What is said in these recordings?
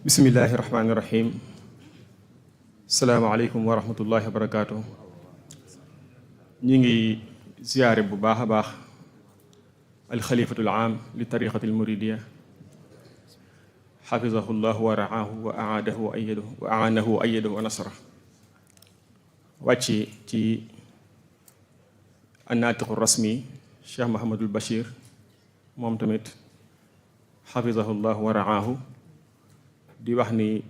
bismillahi rahmaani rahim. salaamaaleykum wa rahmatullahi wa barakaatu. ñi ngi ziyaare bu baax a baax alxalifatul aam li tariqati almuridiya xafizahu llahu wa raahu wa aadahu wa ayadahu wa aanahu wa ayadahu wa nasra. wàcc ci annaatiqu rasmi Cheikh Mahamadul Bachir moom tamit xafizahu llahu wa raahu di wax ni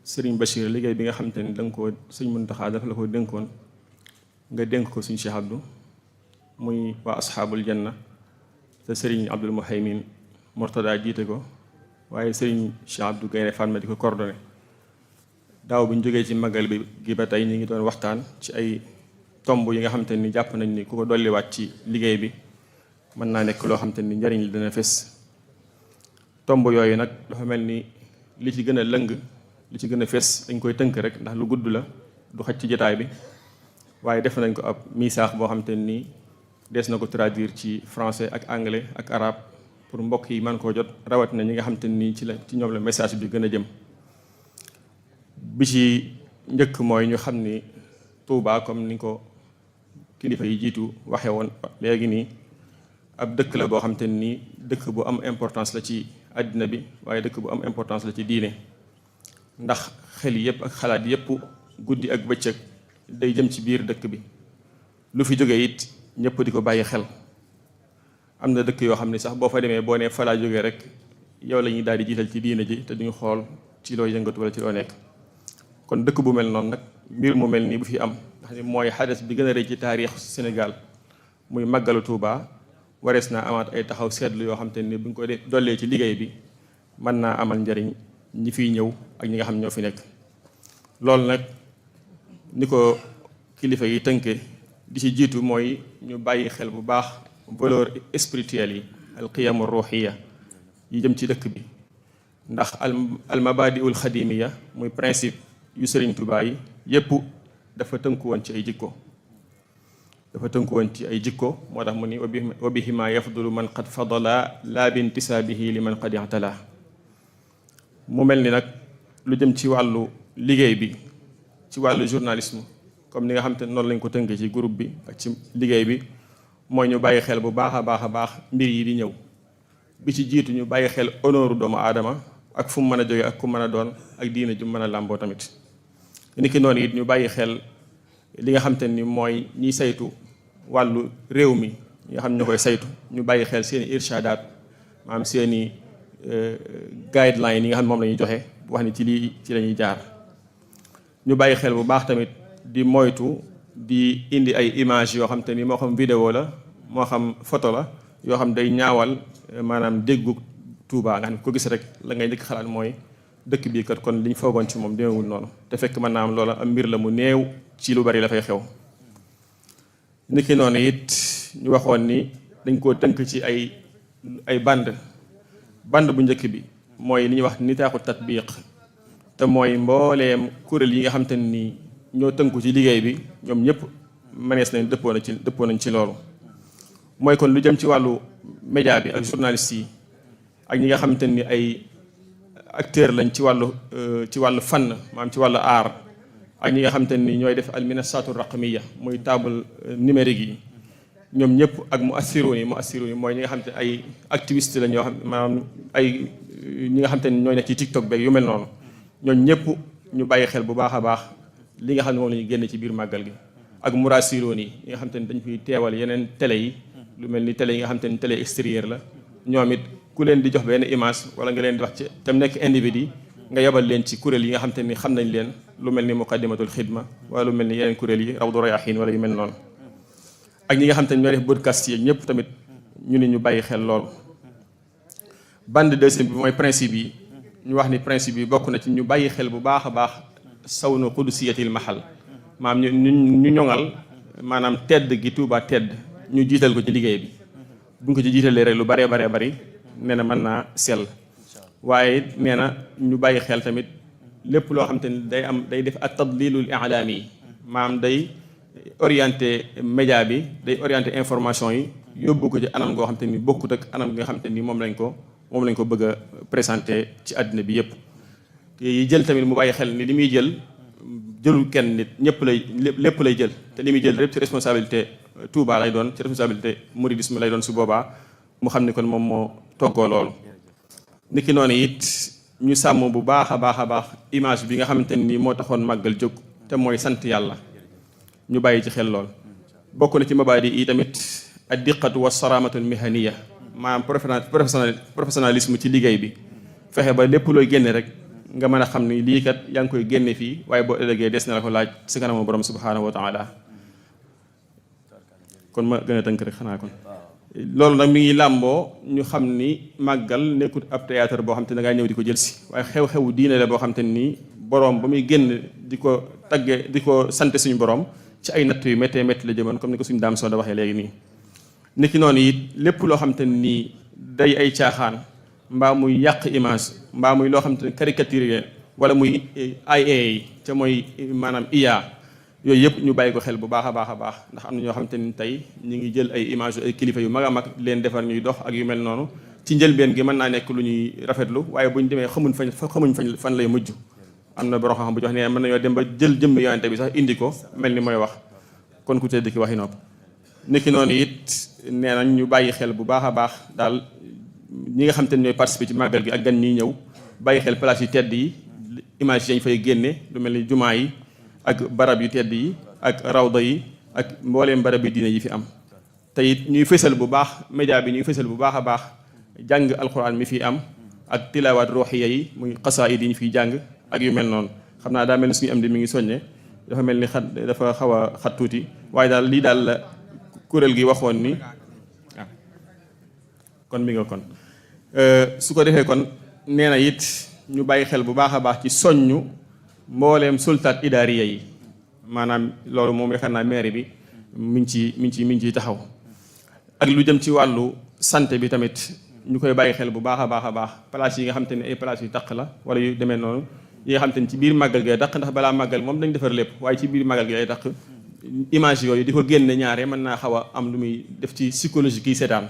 sëriñ Bachir liggéey bi nga xamante ni danga ko sëñ Muntaxa dafa la ko dénkoon nga dénk ko suñ Cheikh Abdou muy waa asxaabul janna te sëriñ Abdul Muhaymin Murtada jiite ko waaye sëriñ Cheikh Abdou Gaynde Fatma di ko coordonné. daaw bi ñu jógee ci magal bi gi ba tey ñu ngi doon waxtaan ci ay tomb yi nga xamante ni jàpp nañ ni ku ko dolliwaat ci liggéey bi mën naa nekk loo xamante ni njariñ li dana fes. tomb yooyu nag dafa mel ni li ci gën a lëng li ci gën a fes dañ koy tënk rek ndax lu gudd la du xaj ci jotaay bi waaye def nañ ko ab misaax boo xamante ni des na ko traduire ci français ak anglais ak arabe pour mbokk yi man koo jot rawatina ñi nga xamante ni ci ñoom la message bi gën a jëm. bi ci njëkk mooy ñu xam ni Touba comme ni ko kilifa yi jiitu waxe woon léegi nii ab dëkk la boo xamante ni dëkk bu am importance la ci àddina bi waaye dëkk bu am importance la ci diine ndax xel yëpp ak xalaat yëpp guddi ak bëccëg day jëm ci biir dëkk bi lu fi jógee it ñëpp di ko bàyyi xel. am na dëkk yoo xam ne sax boo fa demee boo nee fa laa jógee rek yow la ñuy daal di jiital ci diine ji te duñu xool ci loo yëngatu wala ci loo nekk. kon dëkk bu mel noonu nag mbir mu mel nii bu fi am ndax ni mooy xades bi gën a rëy ci taarix Sénégal muy màggalu Touba warees naa amaat ay taxaw seetlu yoo xam te ni bu ñu ko dollee ci liggéey bi mën naa amal njariñ ñi fiy ñëw ak ñi nga xam ñoo fi nekk. loolu nag ni ko kilifa yi tënke di ci jiitu mooy ñu bàyyi xel bu baax valeur spirituelle yi al qiyamu ruuxiya yi jëm ci dëkk bi ndax al mabadiul xadimiya muy principe yu Sëriñ Tuubaa yi yépp dafa tënku woon ci ay jikko moo tax mu ni wa bihima yafdulu man qad fadala laa bintisaabihi li man qad i'tala. mu mel ni nag lu jëm ci wàllu liggéey bi ci wàllu journalisme comme ni nga xam te noonu lañ ko tënkee ci groupe bi ak ci liggéey bi mooy ñu bàyyi xel bu baax a baax mbir yi di ñëw. bi ci jiitu ñu bàyyi xel honneur doomu aadama ak fu mu mën a jóge ak ku mën a doon ak diina ju mën a làmboo tamit. ni ki noonu it ñu bàyyi xel li nga xam te ni mooy ñiy saytu wàllu réew mi ñi nga xam ñoo koy saytu ñu bàyyi xel seeni irshadaat maanaam seeni guideline yi nga xam ne moom la ñuy joxe wax ni ci lii ci la ñuy jaar. ñu bàyyi xel bu baax tamit di moytu di indi ay image yoo xam te ni moo xam vidéo la moo xam photo la yoo xam day ñaawal maanaam déggu Touba nga xam ne ko gis rek la ngay njëkk xalaat mooy dëkk bii kat kon liñ foogoon ci moom demeewul noonu te fekk mën naa am loola am mbir la mu néew ci lu bari la fay xew. niki noonu it ñu waxoon ni dañ koo tënk ci ay band bu njëkk bi mooy li ñuy wax nitaaxu tatbiq te mooy mbooleem kuréel yi nga xam te ni ñoo tënku ci liggéey bi ñoom ñëpp mënees nañ dëppoo nañ ci loolu. mooy kon lu jëm ci wàllu média bi ak journaliste yi ak ñi nga xamante ni ay acteur lañ ci wàllu fànn maanaam ci wàllu aar ak ñi nga xamante ni ñooy def alminasatu raqmiya muy table numérique yi ñoom ñëpp ak muassiruun yi mooy ñi nga xamante ay activiste la ñoo xam maanaam ay ñi nga xamante ni ñooy nekk ci TikTok beeg yu mel noonu ñooñu ñëpp ñu bàyyi xel bu baax a baax li nga xam ne moom la ñuy génne ci biir màggal gi. ak muraasiroon yi nga xamante ni dañ fiy teewal yeneen télé yi lu mel ni télé yi nga xamante ni télé extérieur la ñoom it ku leen di jox benn image wala nga leen di wax ci te mu nekk individu nga yebal leen ci kuréel yi nga xamante ni xam nañ leen lu mel ni muqaddimatul xidma wala lu mel ni yeneen kuréel yi rawdu rayaxiin wala yu mel noonu. ak ñi nga xamante ni ñooy def podcast yi ñëpp tamit ñu ne ñu bàyyi xel lool. bande deuxième bi mooy principe yi ñu wax ni principe yi bokk na ci ñu bàyyi xel bu baax a baax sawnu qudusiyatil mahal maanaam ñu ñoŋal maanaam tedd gi Touba tedd ñu jiital ko ci liggéey bi bu ñu ko ci jiitalee rek lu baree bari nee na mën naa sell. waaye nee na ñu bàyyi xel tamit lépp loo xam te ni day def at tadlilul i'laami yi maanaam day orienté média bi day orienté information yi yóbbu ko ci anam goo xam te ni bokkut ak anam gi nga xam te ni moom lañ ko bëgg a présenté ci àddina bi yépp yi jël tamit mu bàyyi xel ni li muy jël jëlul kenn nit ñëpp lépp lay jël te li muy jël lépp ci responsabilité Touba lay doon ci responsabilité mouridisme lay doon su boobaa mu xam ni kon moom moo toggoo loolu. niki noonu it ñu sàmm bu baax a baax image bi nga xamante ni moo taxoon màggal jóg te mooy sant yàlla ñu bàyyi ci xel lool. bokk na ci mabaadi yi tamit ad diqatu wa saramatu mihaniya maanaam professionnalisme ci liggéey bi fexe ba lépp looy génne rek nga mën a xam ni lii kat yaa ngi koy génne fii waaye boo ëllëgee des na la ko laaj si kanamu borom subhanahu wa taala. kon ma gën a tënk rek xanaa kon loolu nag mi ngi làmboo ñu xam ni màggal nekkut ab théâtre boo xam te ne da ngaa ñëw di ko jël si waaye xew-xewu diine la boo xam te nii borom ba muy génn di ko tagge di ko sant suñu borom ci ay natt yu méttee métti la jëmoon comme ni ko suñu daam soo da waxee léegi nii. niki noonu it lépp loo xam te nii day ay caaxaan mbaa muy yàq image mbaa muy loo xam te ne caricature wala muy IA ca mooy maanaam IA yooyu yëpp ñu bàyyi ko xel bu baax a baax ndax am na ñoo xam te ni tey ñu ngi jël ay image ay kilifa yu mag a mag leen defar ñuy dox ak yu mel noonu ci njëlbeen gi mën naa nekk lu ñuy rafetlu waaye bu ñu demee xamuñ fan lay mujj. am na borom xam bu jox ne mën nañoo dem ba jël jëmb yonente bi sax indi ko mel ni mooy wax kon ku tedd ki waxi nopp. niki noonu it nee nañ ñu bàyyi xel bu baax a baax daal ñi nga xam te ne ñooy participer ci màggal gi ak gan ñiy ñëw bàyyi xel place yu tedd yi image yañ fay génne lu mel ni jumaa yi ak barab yu tedd yi ak rawda yi ak mbooleem barab yu diine yi fi am. te it ñuy fësal bu baax média bi ñuy fësal bu baax a baax jàng alquran mi fi am ak tilaawaat ruuxiya yi muy xasaayid yi ñu fiy jàng ak yu mel noonu. xam naa daa mel ni suñu am di mi ngi soññe dafa mel ni dafa xaw a xat tuuti waaye daal lii daal la kuréel gi waxoon ni kon mi nga kon su ko defee kon nee na it ñu bàyyi xel bu baax a baax ci soññu mbooleem sultaat idaariya yi maanaam loolu moom yaakaar naa maire bi mi ngi ciy taxaw ak lu jëm ci wàllu santé bi tamit ñu koy bàyyi xel bu baax a baax place yi nga xam te ne ay place yu taq la wala yu demee noonu yi nga xam te ne ci biir màggal gi lay taq ndax balaa màggal moom dañ defar lépp waaye ci biir màggal gi lay taq image yooyu di ko génne ñaare mën naa xaw a am lu muy def ci psychologie kii seetaan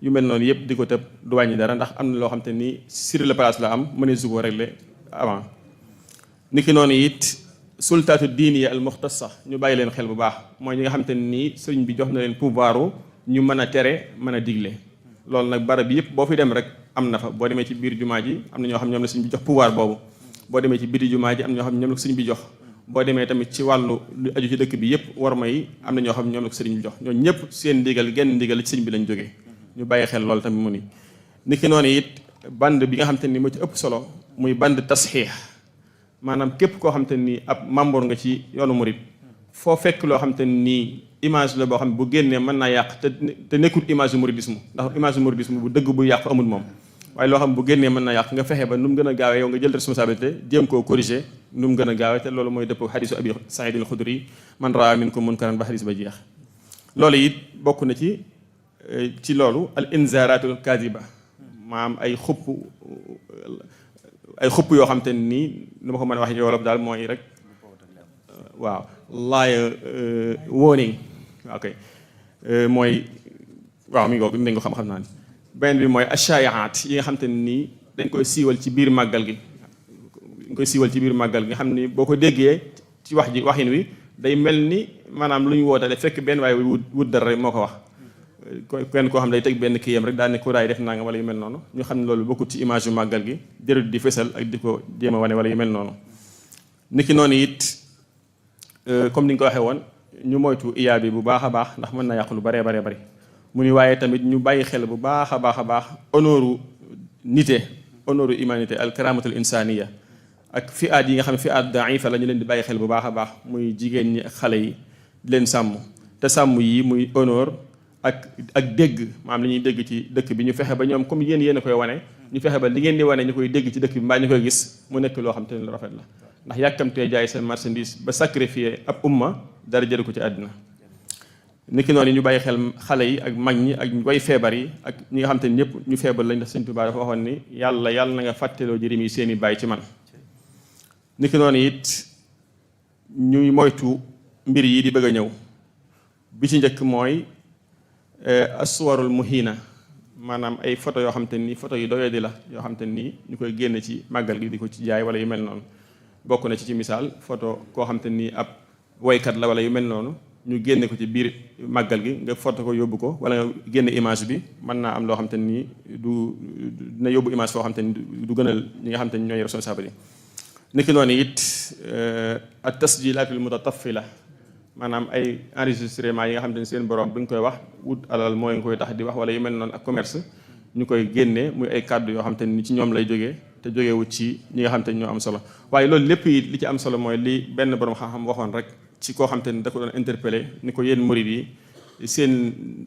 yu mel noonu yëpp di ko tëb du wàññi dara ndax am na loo xam te ni sur le place la am mënee su ko régler avant. niki noonu it sultaatu diini al muxtassa ñu bàyyi leen xel bu baax mooy ñi nga xam te nii sëriñ bi jox na leen pouvoiru ñu mën a tere mën a digle loolu nag barab yëpp boo fi dem rek am na fa boo demee ci biir jumaa ji am na ñoo xam ñoom la sëriñ bi jox pouvoir boobu boo demee ci biir jumaa ji am na ñoo xam ñoom la sëriñ bi jox boo demee tamit ci wàllu lu aju ci dëkk bi yëpp war may am na ñoo xam ñoom la ko sëriñ bi jox ñooñu ñëpp seen ndigal genn ndigal ci sëriñ bi lañ jógee ñu bàyyi xel loolu tamit mu ni niki noonu it band bi nga xam te ni moo ci ëpp solo muy band tasxiix maanaam képp koo xam te ni ab membre nga ci yoonu murit foo fekk loo xam te ni image la boo xam ne bu génnee mën naa yàq te nekkul image du mouridisme ndax image du mouridisme bu dëgg bu yàqu amul moom waaye loo xam bu génnee mën na yàq nga fexe ba nu mu gën a gaawee yow nga jël responsabilité jéem koo corriger nu mu gën a gaawee te loolu mooy dëpp xadisu abi Saïd al-Xudri man raa minkum munkaran ba xadis ba jeex. loolu it bokk na ci loolu al inzaratul kaziba maanaam ay xupp yoo xam te nii nu ma ko mën a wax ci wolof daal mooy rek waaw laay warning ok mooy waaw mi ngi ko xam naa ni benn bi mooy ashaayaat yi nga xam te nii dañ koy siiwal ci biir màggal gi nga xam ni boo ko déggee ci waxin wi day mel ni maanaam lu ñu wootale fekk benn waaye wut dara rek moo ko wax kenn koo xam day teg benn kiyam rek daa ne kuraay def naa nga wala yu mel noonu ñu xam ne loolu bokkut ci image yu màggal gi jërët di fësal ak di ko jéem a wane wala yu mel noonu niki noonu it comme ni nga ko waxee woon ñu moytu iyaa bi bu baax a baax ndax mën na yàq lu baree bari mu ni waaye tamit ñu bàyyi xel bu baax a baax honoru nité honoru humanité al karamatul insaniya ak fi aat yi nga xam ne fi aat daifa la ñu leen di bàyyi xel bu baax a baax muy jigéen ñi ak xale yi di leen sàmm te sàmm yi muy honneur ak dégg maanaam li ñuy dégg ci dëkk bi ñu fexe ba ñoom comme yéen a koy wane ñu fexe ba li ngeen di wane ñu koy dégg ci dëkk bi mbaa ñu koy gis mu nekk loo xam te ne lu rafet la ndax yàkkamtee jaay seen marchandise ba sacrifier ab umma dara jëru ko ci àddina niki noonu ñu bàyyi xel xale yi ak mag ñi ak way feebar yi ak ñi nga xam te ne ñëpp ñu feebar lañ ndax Sëñ Tuubaa dafa waxoon ni yàlla na nga fàtteloo jërim yi seen i bàyyi ci man niki noonu it ñuy moytu mbir yi di bëgg a ñëw bi ci njëkk mooy aswarul muhina maanaam ay photo yoo xam te ni photo yu doyadi la yoo xam te ni ñu koy génne ci màggal gi di ko ci jaay wala yu mel noonu bokk na ci misaal photo koo xam te ni ab woykat la wala yu mel noonu ñu génne ko ci biir màggal gi nga photo ko yóbbu ko wala nga génne image bi mën naa am loo xam te ni dina yóbbu image foo xam te ni du gënal ñi nga xam te ni ñooy responsable yi. niki noonu it at tasjilatul mutatafila maanaam ay enregistrement yi nga xam te ni seen borom bi nga koy wax wut alal mooy nga koy tax di wax wala yu mel noonu ak commerce ñu koy génne muy ay kàddu yoo xam te ni ci ñoom lay jógee te jógewut ci ñi nga xam te ni ñoo am solo waaye loolu lépp it li ci am solo mooy li benn borom xam-xam waxoon rek ci koo xam te ni da ko doon interpellé ni ko yéen murid yi seen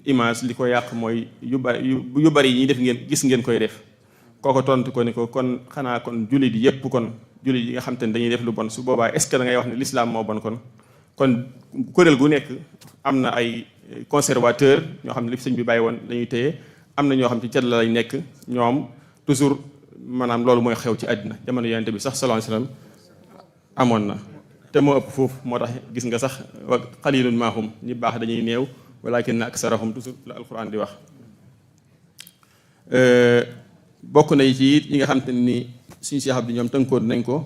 image li ko yàq mooy yu bari yi ñuy def ngeen gis ngeen koy def kooko tontu ko ni ko kon xanaa kon jullit yépp kon jullit yi nga xam te ni dañuy def lu bon su boobaa est-ce que da ngay wax ne l'islam moo bon kon kuréel gu nekk am na ay conservateur ñoo xam ne li sëñ bi bàyyi woon dañuy téye am na ñoo xam ci cat la lay nekk ñoom toujours maanaam loolu mooy xew ci àddina jamono yonent bi sax sallallahu alayhi wasallam amoon na te moo ëpp foofu moo tax gis nga sax wa qalilun maahum ñi baax dañuy néew walakin aksarahum toujours la alquran di wax bokk na ci it yi nga xam te ni suñu Cheikh Abdou ñoom tënkoon nañ ko